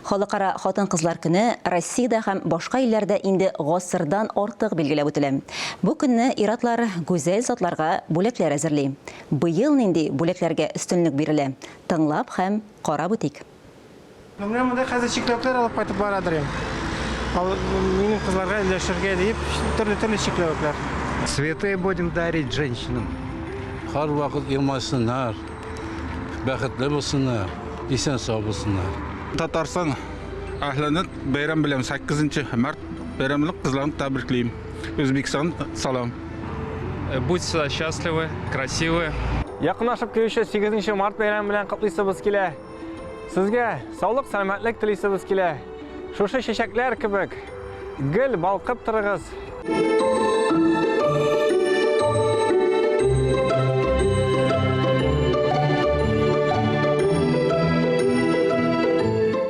Халыкара хатын-кызлар көне Россиядә һәм башка илләрдә инде гасырдан артык билгеләп үтелә. Бу көнне ир-атлар гүзәл затларга бүләкләр әзерли. Быел нинди бүләкләргә өстенлек бирелә? Тыңлап һәм карап үтик. Ну, менә монда хәзер чикләвекләр алып кайтып барадыр инде. Ал, минем кызларга өләшергә диеп, төрле-төрле чикләвекләр. Цветы будем дарить женщинам. Һәрвакыт елмайсыннар, бәхетле булсыннар, исән-сау булсыннар. Татарстан әһлене бәйрәм белән 8 март бәйрәме белән кызларны тәбриклим. Үзбекстан салам. Будь всегда счастливы, красивы. Якынлашып килүче 8 март бәйрәме белән котлыйсыбыз килә. Сезгә саулык, сәламәтлек телисебез килә. Шушы чәчәкләр кебек гел балкып торыгыз.